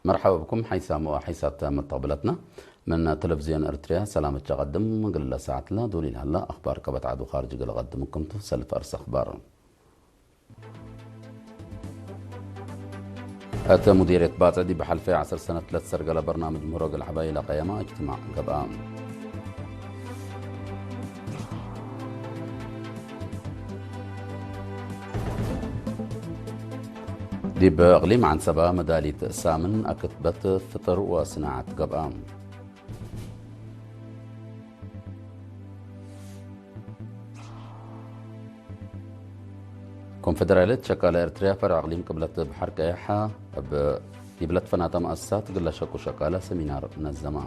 مرحبا بكم حيث ما حيث متقبلتنا من تلفزيون إرتريا. سلامة تقدم قل ساعتنا دولي هلا أخبار كبت عدو خارج قل قدمكم تسلف أرس أخبار. أتى مديرية باتع دي بحلفي عشر سنة ثلاث سرقلة برنامج مهرق العباية لقيامة اجتماع قبام. ዲብ እቕሊም ዓንሰባ መዳሊት ሳምን ኣክትበት ፍጥር ወስናዓት ገብኣ። ኮንፌደራልየት ሸቃላ ኤርትርያ ፈርዕ እቕሊም ቅብለት ባሕር ቀያሕ ኣብ ይብለት ፈናታ መኣሳት ግላ ሸቁ ሸቃላ ሰሚናር ነዘማ።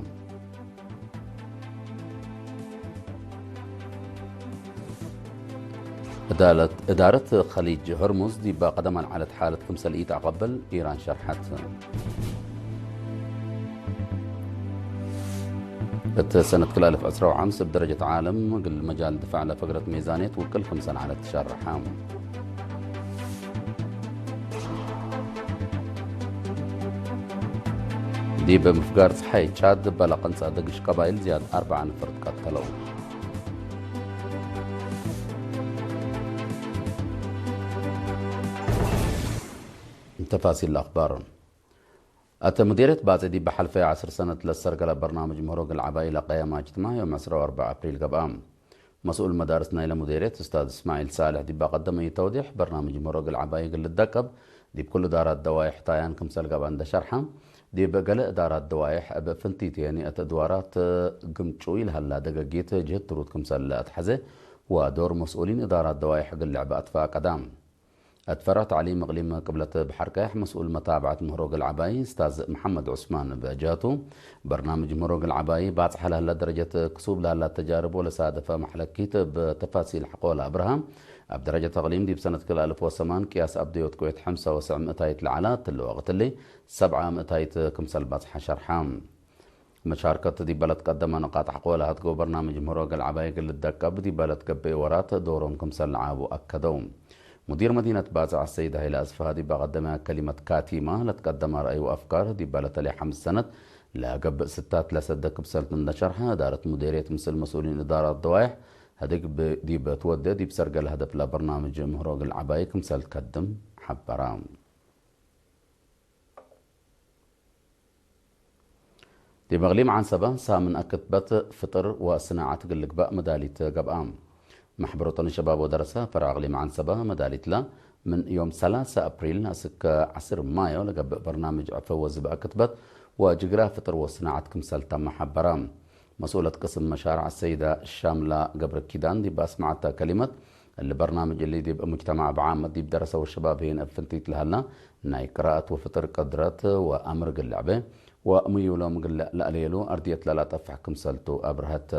እዳለት-፣ እዳረት ኸሊጅ ሆርሙዝ ዲባ ቀደማ ንዓለት ሓለት ክምሰል ኢትዓቐበል ኢራን ሸርሓት። እት ሰነት ክላልፍ ዕስራ ወሓምስ ብደረጀት ዓለም ግል መጃል ድፋዕ ለፈግረት ሜዛኔት ውቅል ክምሰል ዓለት ትሸርሓ። ዲብ ምፍጋር ጸሓይ ጫድ በላ ቀንጻ ደግሽ ቀባይል ዝያድ ኣርብዓ ነፈር ትቀተለው። ተፋሲል ኣኽባር። ኣተ ሙዴርየት ባጽ ዲብ ሓልፈ ዓስር ሰነት ለሰርገለ በርናምጅ ምህሮ ግልዓባ ኢለ ቀያማ እጅትማዕ ዮም ዕስራ ወኣርብዓ ኣፕሪል ገብኣ። መስኡል መዳርስ ናይለ ሙዴርየት ኡስታዝ እስማዒል ሳልሕ ዲባ ቀደመ ተውዲሕ በርናምጅ ምህሮ ግልዓባ ይግል ልደቀብ ዲብ ኩሉ ዳራት ደዋይሕ ታያን ክምሰል ገብኣ እንደሸርሓ፣ ዲብ ገለ እዳራት ደዋይሕ እብ ፍንቲት የኒ እት እድዋራት ግምጩ ኢልሃላ ደገጊት ጅህት ትሩት ክምሰል ኣትሐዘ ወዶር መስኡሊን እዳራት ደዋይሕ ግልዕ በኣትፋ ቀዳም። እት ፈራ ተዕሊም እቅሊም ቅብለት ባሕር ቀያሕ መስኡል መታብዐት ምህሮ ገልዓባይ እስታዝ መሓመድ ዑስማን በጃቱ፣ በርናምጅ ምህሮ ገልዓባይ ባጽሐ ለህላ ደረጀት ክሱብ ለህላ ተጃርብ ወለሳደፈ ማሕለኪት ብተፋሲል ሐቆላ ኣብርሃ፣ ኣብ ደረጀት እቅሊም ዲብ ሰነት ክልኣልፍ ወሰማን ቅያስ ኣብ ደዮት ቁየት ሐምሳ ወሰዕ ምእታይት ለዓላ ትለ ወቅትሊ ሰብዓ ምእታይት ክምሰል ባጽሐ ሸርሓ። መሻርከት ዲበለት ቀደመ ንቃጥ ሐቆ ለሀትጎ በርናምጅ ምህሮ ገልዓባይ ግል ደቀብ ዲበለት ገበይ ወራት ዶሮም ክምሰል ለዓቡ ኣከደው። ሙዲር መዲነት ባጽዕ ሰይድ ሃይለ ኣስፍሃ ዲባ ቀደመ ከሊመት ካቲማ ለትቀደመ ረአይ ወኣፍካር ዲበለት ተለይ ሐምስ ሰነት ለገብእ ስታት ለሰደ ክብሰልት እንደሸርሐ እዳረት ሙዴርየት ምስል መስኡሊን እዳራት ደዋይሕ ህድግ ብ-፣ ዲብ ትወደ ዲብ ሰርገል ህደፍ ለበርናምጅ ምህሮ ግልዓባይ ክምሰል ከድም ሐበራ። ዲብ እቅሊም ዓንሰባ ሳምን ኣክትበት ፍጥር ወስናዓት ግልግባእ መዳሊት ገብኣ። ማሕበር ወጠኒ ሸባብ ወደረሳ ፈራ እቅሊም ዓንሰባ መዳሊትላ ምን ዮም ሰላሳ ኣፕሪል ኣስከ ዓስር ማዮ ለገብእ በርናምጅ ዕፈ ወዝብ ኣክትበት ወጅግራ ፍጥር ወስናዓት ክምሰል ተማ ሐበራ። መስኡለት ቅስም መሻርዕ ሰይዳ ሻምላ ገብረ ኪዳን ዲብ ኣስማዓታ ከሊመት፣ እሊ በርናምጅ እሊ ዲብ ሙጅተማዕ ብዓመት ዲብ ደረሰ ወሸባብ ሄን እብ ፍንቲት ለሀላ ናይ ቅራኣት ወፍጥር ቅድረት ወኣምር ግልዕበ ወምዩሎም ግልዕ ለኣለየሉ ኣርድየት ለላጠፍሕ ክምሰልቱ ኣብርሀት።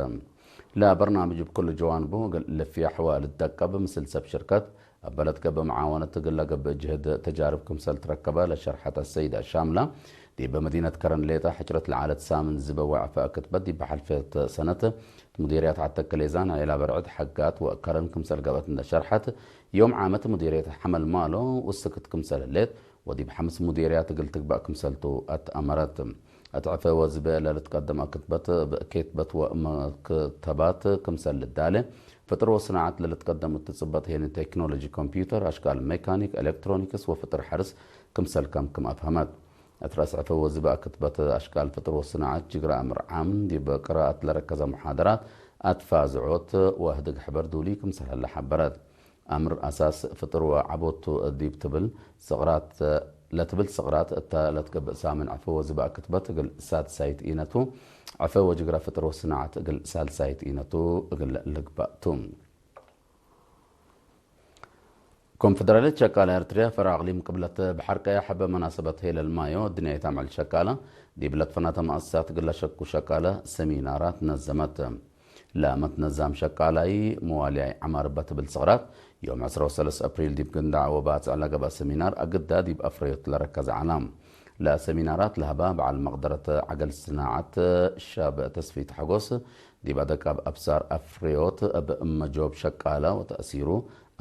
ለበርናምጅ ብኩሉ ጀዋንቡ ግል ልፍያሕ ወልደቀብ ምስል ሰብ ሽርከት እበለት ገብእ መዓወነት እግል ለገብእ ጅህድ ተጃርብ ክምሰል ትረከበ ለሸርሐት ኣሰይዳ ሻምላ፣ ዲብ መዲነት ከረን ሌጣ ሕጭረት ለዓለት ሳምን ዝበ ወዕፈ ክትበት ዲብ ሓልፈት ሰነት ሙዲርያት ዓተከሌዛን ዒላ በርዕድ ሓጋት ወከረን ክምሰል ገብአት እንደሸርሐት፣ ዮም ዓመት ሙዲርየት ሐመል ማሎ ውስክት ክምሰል ህሌት ወዲብ ሐምስ ሙዲርያት እግል ትግባእ ክምሰልቱ ኣትኣመረት። እት ዕፈ ወዝበ ለልትቀደም ኣክትበት ብኬትበት ወመክተባት ክምሰል ልዳለ፣ ፍጥር ወስናዓት ለልትቀደም እትጽበጥ ሄኒ ቴክኖሎጂ ኮምፒውተር፣ ኣሽካል ሜካኒክ፣ ኤሌክትሮኒክስ ወፍጥር ሐርስ ክምሰል ከም ክም ኣፍሀመት። እት ረእሲ ዕፈ ወዝበ ኣክትበት ኣሽካል ፍጥር ወስናዓት ጅግራ ኣምር ዓም ዲብ ቅራኣት ለረከዘ ሙሓደራት ኣትፋዝዖት ወህድግ ሕበር ዱሊ ክምሰል ህለ ሐበረት። ኣምር ኣሳስ ፍጥር ወዓቦቱ ዲብ ትብል ስቕራት ለትብል ስቕራት እታ ለትገብእ ሳምን ዕፈ ወዝባእ ክትበት እግል ሳድሳይት ኢነቱ፣ ዕፈ ወጅግራ ፍጥር ወስናዓት እግል ሳልሳይት ኢነቱ እግል ልግባእቱ። ኮንፈደራልየት ሸቃላ ኤርትርያ ፈራ ኣቕሊም ቅብለት ባሕር ቀያሕ በመናሰበት ሄለል ማዮ ድንያይት ኣምዕል ሸቃላ ዲብለት ፈናተ መኣሰሳት ግላ ሸኩ ሸቃላ ሰሚናራት ነዘመት። ለመትነዛም ሸቃላይ መዋልያይ ዐማር በትብል ስቕራት፣ ዮም ዕስራ ወሰለስተ ኣፕሪል ዲብ ግንዳዕ ወባጽዕ ለገብአ ሰሚናር ኣግዳ ዲብ ኣፍረዮት ለረከዘ ዐላ። ለሰሚናራት ለሀባ በዓል መቅደረት ዐገል ስናዐት ሻብ ተስፊት ሐጎስ፣ ዲብ ኣደቃብ ኣብሳር ኣፍረዮት እብ መጆብ ሸቃላ ወተእሲሩ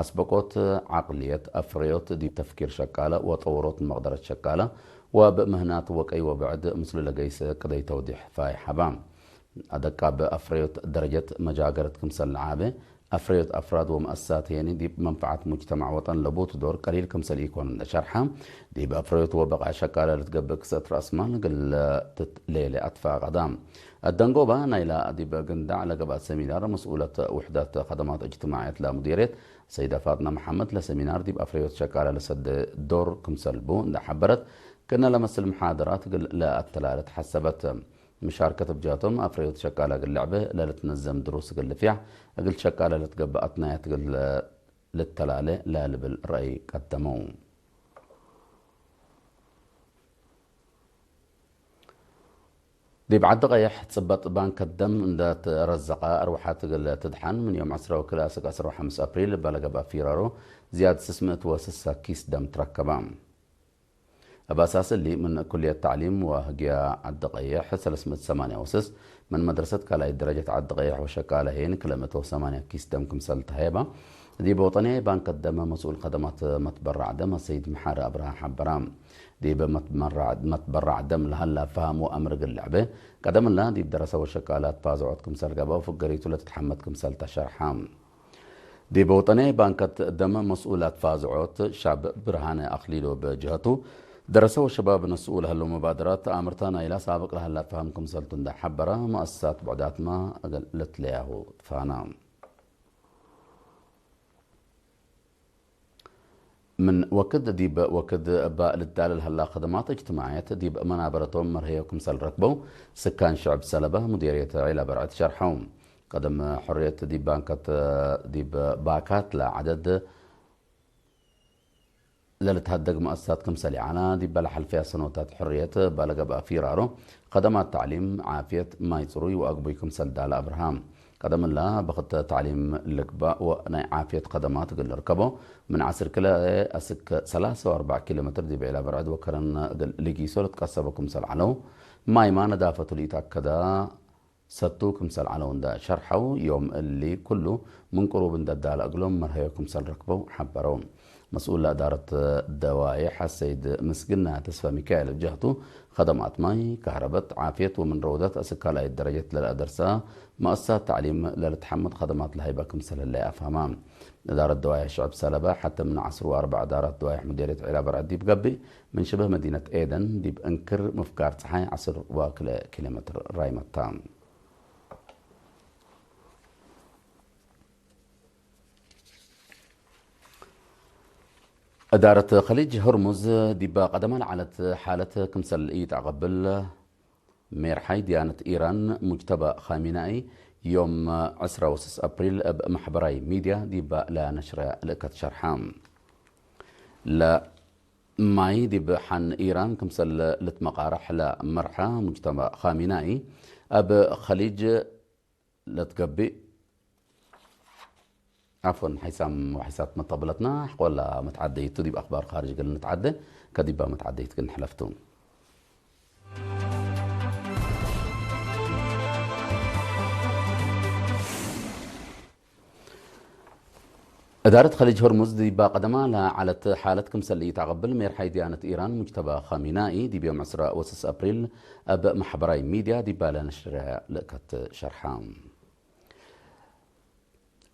ኣስበቆት ዓቅልየት ኣፍረዮት ዲብ ተፍኪር ሸቃለ ወጠውሮት መቅደረት ሸቃለ ወብምህናት ወቀይ ወብዕድ ምስሉ ለገይሰ ቅደይ ተውዲሕ ፋይ ሓባ። ኣደቃብ ኣፍረዮት ደረጀት መጃገረት ክምሰል ለዓበ ኣፍረዮት ኣፍራድ ወመኣሳትየኒ ዲብ መንፈዓት ሙጅተማዕ ወጠን ለቡት ዶር ቀሊል ክምሰል ኢኮን እንደ ሸርሓ፣ ዲብ ኣፍረዮት ወበቕዐ ሸቃለ ልትገብእ ክሰት ራእስማል ግለ ትትሌለ ኣትፋ ቀዳም። ኣደንጎባ ናይላ ዲብ ግንዳዕ ለገብኣ ሰሚናር መስኡለት ውሕደት ከደማት እጅትማዕየት ለሙዲርየት ሰይዳ ፋጥና መሓመድ ለሰሚናር ዲብ ኣፍረዮት ሸቃለ ለሰደ ዶር ክምሰልቡ እንደ ሓበረት፣ ክነ ለመስል መሓደራት ግል ለኣተላለት ሓሰበት። ምሻርከት ብጃቶም ኣፍረዮት ሸቃለ እግል ለዕበ ለልትነዘም ድሩስ እግል ልፍያሕ እግል ሸቃለ ለትገብእ ኣትናያት እግል ልተላለ ለልብል ረእይ ቀደመው። ዲብ ዓዲ ቀይሕ ጽበጥ ባንክ ደም እንዳተረዘቐ ኣርዋሓት እግል ትድሓን ምን ዮም ዕስራ ወክልተ ኣስክ ዕስራ ወሓምስ ኣፕሪል ባለገብ ኣፊራሮ ዝያድ ስስምእት ወስሳ ኪስ ደም ትረከባ። ኣብ ኣሳስ እሊ ምን ኩልየት ታዕሊም ወህግያ ዓዲ ቀይሕ ሰለስምእት ሰማንያ ወስስ፣ ምን መድረሰት ካልኣይ ደረጀት ዓዲ ቀይሕ ወሸቃለ ሄን ክልተ መእት ወሰማንያ ኪስ ደም ክምሰል ተሃየባ፣ ዲብ ወጠንያይ ባንክ ደም መስኡል ከደማት መትበራዕ ደም ሰይድ መሓሪ ኣብርሃ ሓበራ። ዲብ መትመራዕ-፣ መትበራዕ ደም ለሃላ ፈሃም ወኣምር ግልዕበ፣ ቀደምላ ዲብ ደረሰ ወሸቃላት ፋዝዖት ክምሰል ገባ ወፍገሪቱ ለትትሓመት ክምሰል ተሸርሓ። ዲብ ወጠንያይ ባንከት ደም መስኡላት ፋዝዖት ሻብ ብርሃነ ኣኽሊሉ ብጅሀቱ፣ ደረሰ ወሸባብ ነስኡ ለሀሎ መባድራት ኣምርታ ናይላ ሳብቅ ለሀላ ፈሃም ክምሰልቱ እንዳ ሓበራ፣ መኣሰሳት ብዕዳትማ ለትለያሁ ትፋና። ምን ወክድ ዲብ ወክድ እባ ልዳለ ለሀላ ከደማት እጅትማዕየት ዲብ መናበረቶም መርሀዮ ክምሰል ረክበው፣ ስካን ሽዕብ ሰለባ ሙዲርየት ዒላ በርዕድ ሸርሐው። ቀደም ሕርየት ዲብ ባንከት ዲብ ባካት ለዓደድ ለልትሃደግ መኣሰሳት ክምሰል ይዓና፣ ዲብ በላ ሐልፍያ ሰኖታት ሕርየት ባለገብ ኣፊራሮ፣ ከደማት ታዕሊም፣ ዓፍየት፣ ማይ ጽሩይ ወኣግቡይ ክምሰል ዳለ ኣብርሃ። ቀደምላ ብኽተ ታዕሊም ልግባእ ወናይ ዓፍየት ከደማት እግል ልርከቦ፣ ምን ዓስር ክልተ ኣስክ ሰላሳ ወኣርባዕ ኪሎ ሜትር ዲብ ዒላ በርዕድ ወከረን እግል ልጊሶ ልትቀሰቦ ክምሰል ዓለው፣ ማይማ ነዳፈቱ ልኢታከዳ ሰቱ ክምሰል ዓለው እንዳ ሸርሐው፣ ዮም እሊ ኩሉ ምን ቅሩብ እንዳ ዳለ እግሎም መርሀዮ ክምሰል ረክበው ሓበረው። መስኡል ለእዳረት ደዋይሕ ሰይድ ምስግና ተስፋ ሚካኤል ብጀህቱ፣ ከደማት ማይ፣ ካህረበት፣ ዓፍየት ወምን ረውደት እስካላይት ደረጀት ለልኣደርሳ መኣሰሳት ታዕሊም ለልትሓምድ ከደማት ለሃይባ ክምሰል ህላይ ኣፍሃማ። እዳረት ደዋይሕ ሽዕብ ሰለባ፣ ሐተ ምን ዓስር ወኣርባዕ እዳረት ደዋይሕ ሙዴርየት ዒላ በርዐ ዲብ ገብእ፣ ምን ሽበህ መዲነት ኤደን ዲብ እንክር ምፍጋር ጸሓይ ዓስር ወክልተ ኪሎ ሜትር ራይመታ። እዳረት ኸሊጅ ሆርሙዝ ዲባ ቀደማ ለዓለት ሓለት ክምሰል ኢተቐብል ሜርሓይ ዲያነት ኢራን ሙጅተባ ኻሚናኢ ዮም ዕስራ ወስስ ኣፕሪል እብ ማሕበራይ ሚድያ ዲባ ለነሽረ ልእከት ሸርሓ። ለማይ ዲብ ሓን ኢራን ክምሰል ልትመቓረሕ ለመርሓ ሙጅተባ ኻሚናኢ ኣብ ኸሊጅ ለትገቢእ ዓፎን፣ ሓይሳም ወሓይሳት መተቕብለትና፣ ሕቆላ መትዓደይቱ ዲብ ኣኽባር ኻርጅ ገል ንትዓደ፣ ከዲባ መትዓደይት ግን ሕለፍቱ። እዳረት ኸሊጅ ሆርሙዝ ዲባ ቀደማ ለዓለት ሓለት ክምሰል ኢተቐብል ሜርሓይ ዲያነት ኢራን ሙጅተባ ኻሚናኢ ዲብ ዮም ዕስራ ወስስ ኣፕሪል ኣብ ማሕበራይ ሚድያ ዲባ ለነሽረ ልእከት ሸርሓ።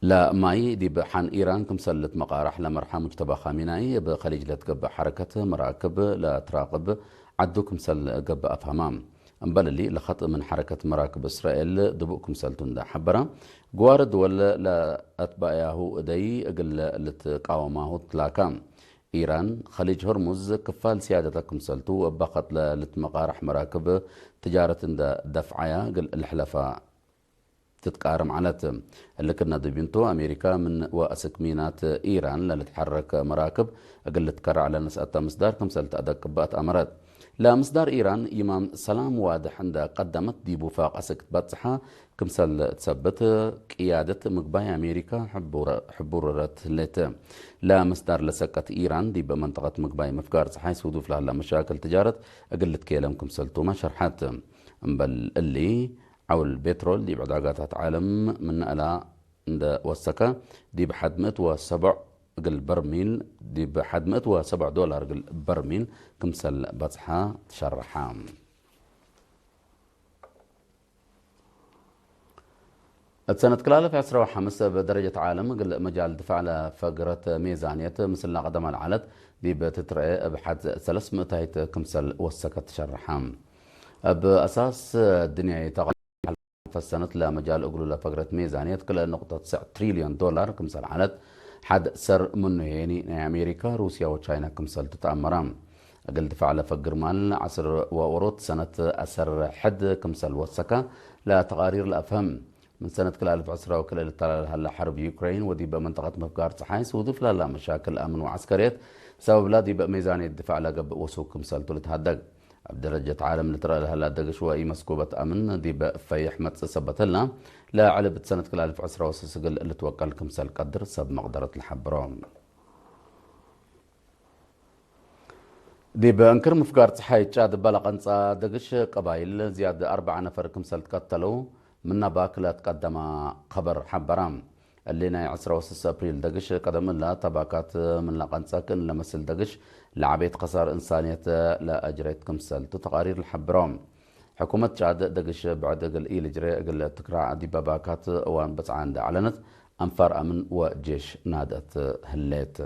ለማይ ዲብ ሓን ኢራን ክምሰል ልትመቓራሕ ለመርሓ ሙጅተባ ኻሚናኢ፣ እብ ኸሊጅ ለትገብእ ሐረከት መራክብ ለትራቅብ ዓዱ ክምሰል ገብእ ኣፍሃማ። እምበል እሊ፣ ለኸጥ ምን ሐረከት መራክብ እስራኤል ድቡእ ክምሰልቱ እንዳ ሐበራ፣ ግዋር ድወል ለአትባእያሁ እደይ እግል ልትቃወማሁ ትላካ። ኢራን፣ ኸሊጅ ሆርሙዝ ክፋል ሲያደተ ክምሰልቱ፣ እባ ኸጥ ለልትመቓራሕ መራክብ ትጃረት እንዳ ደፍዓያ እግል ልሕለፋ ትትቃረም ዐለት። እሊ ክነ ዲብ እንቱ፣ ኣሜሪካ ምን ወአስክ ሚናት ኢራን ለልትሐረክ መራክብ እግል ልትከረዕ ለነስአተ ምስዳር ክምሰል ተአደቅበት አመረት። ለምስዳር ኢራን ይማም ሰላም ዋድሕ እንደ ቀደመት ዲብ ውፋቅ አስክ ትበጽሐ ክምሰል ትሰብት ቅያደት ምግባይ ኣሜሪካ ሕቡረ-፣ ሕቡረረት ህሌት። ለምስዳር ለሰቀት ኢራን ዲብ መንጠቀት ምግባይ ምፍጋር ጸሓይ ስዱፍ ለህላ መሻክል ትጃረት እግል ልትኬለም ክምሰልቱመ ሸርሐት። እምበል እሊ፣ ዓውል ቤትሮል ዲብ ዕዳጋታት ዓለም ምነእላ እንደ ወሰከ፣ ዲብ ሐድ ምእት ወሰብዕ እግል በርሚል ዲብ ሓድ ምእት ወሰብዓ ዶላር እግል በርሚል ክምሰል በጽሓ ትሸርሓ። እት ሰነት ክላልፍ ዕስራ ወሓምስ እብ ደረጀት ዓለም እግል መጃል ድፋዕ ለፈግረት ሜዛንየት ምስላ ቀደማ ለዓለት ዲብ ትትረኤ እብ ሓድ ሰለስ ምእታይት ክምሰል ወሰከት ትሸርሓ። እብ ኣሳስ ድንያይ ተቐ- ፈሰነት ለመጃል እግሉ ለፈግረት ሜዛንየት ክልተ ነቁጠት ትስዕ ትሪልዮን ዶላር ክምሰል ዓለት ሓድ ሰር ምኑ ሄኒ ናይ ኣሜሪካ፣ ሩስያ ወቻይና ክምሰል ትተኣመራ። እግል ድፋዕ ለፈግር ማል ዓስር ወኦሮት ሰነት ኣሰር ሕድ ክምሰል ወሰካ ለተቓሪር ለኣፍህም። ምን ሰነት ክልተ ኣልፍ ዕስራ ወክልኤ ልተላል ሃላ ሐርብ ዩክሬን ወዲብ መንጠቐት ምፍጋር ጸሓይ ስውዱፍ ላላ መሻክል ኣምን ወዓስከርየት ሰበብላ ዲብ ሜዛንየት ድፋዕ ለገብእ ወሱክ ክምሰልቱ ልትሃደግ። ኣብ ደረጀት ዓለም ልትረአ ለሀላ ደግሽ ወኢመስኩበት ኣምን ዲብ ፈይሕ መጽእ ሰበት ህላ፣ ለዕልብ እት ሰነት ክልተ ኣልፍ ዕስራ ወሰስ እግል ልትወቀል ክምሰል ቀድር ሰብ መቕደረት ልሓብሮ። ዲብ እንክር ምፍጋር ጸሓይ ጫድ እባ ለቐንጻ ደግሽ ቀባይል ዝያድ ኣርብዓ ነፈር ክምሰል ትቀተለው ምናባ ክለ ትቀደማ ኸበር ሓበራ። እሊ ናይ ዕስራ ወሰስ ኣፕሪል ደግሽ ቀደም እላ ተባካት ምን ለቐንጸ ክእን ለመስል ደግሽ ለዓቤት ኸሳር እንሳንየት ለአጅሬት ክምሰልቱ ተቓሪር ልሓብሮ። ሕኩመት ጫድ ደግሽ ብዕድ እግል ኢልጅሬ እግል ትክራዕ ዲበ ባካት እዋን በጽዓ እንደ ኣዕለነት ኣንፋር ኣምን ወጄሽ ናደት ህሌት።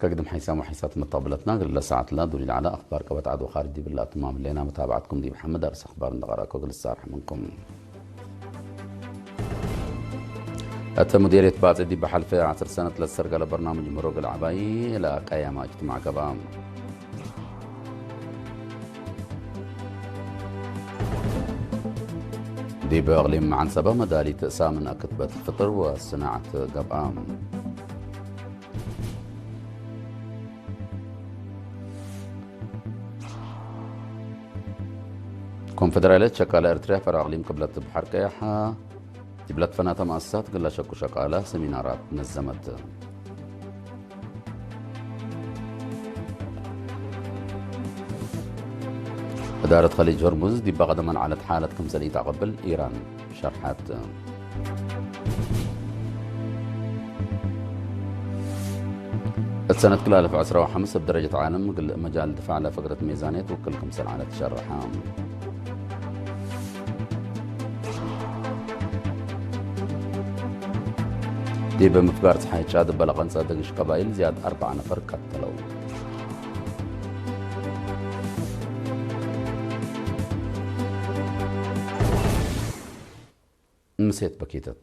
ከግድም ሓይሳም ወሓይሳት መተቕብለትና ግለ ሰዓትላ ዱል ዓላ ኣኽባር ቀበት ዓድ ወኻሪጅ ዲብላ ትማም ሌና መታባዕትኩም ዲብ ሓመድ ኣርስ ኣኽባር እንደቐረእኮ ግልሳር ሕምንኩም። እተ ሙዴርየት ባጽ ዲብ ሓልፈ ዓስር ሰነት ለሰርገለ በርናምጅ ምህሮ ግል ዓባይ ለቀያማ እጅትማዕ ገብኣ። ዲብ እቕሊም ዓንሰባ መዳሊት ሳምን ኣክትበት ፍጥር ወስናዕት ገብኣ። ኮንፈደራልየት ሸቃለ ኤርትርያ ፈራ እቕሊም ቅብለት ብሓር ቀያሕ ዲብለት ፈናተ መኣሰሳት ግላ ሸኩ ሸቃላ ሰሚናራት ነዘመት። እዳረት ኸሊጅ ሆርሙዝ ዲባ ቀደመን ዓለት ሓለት ክምሰል ኢተቐብል ኢራን ሸርሓት። እት ሰነት ክልተ ኣልፍ ዕስራ ወሓምስ እብ ደረጀት ዓለም ግል መጃል ድፋዕ ለፈግረት ሜዛንየት ውክል ክምሰል ዓለት ሸርሓ። ዲብ ምፍጋር ጸሓይ ጫድ በለቐንጸ ደግሽ ቀባይል ዝያድ ኣርብዓ ነፈር ቀተለው። ምሴት በኪተት።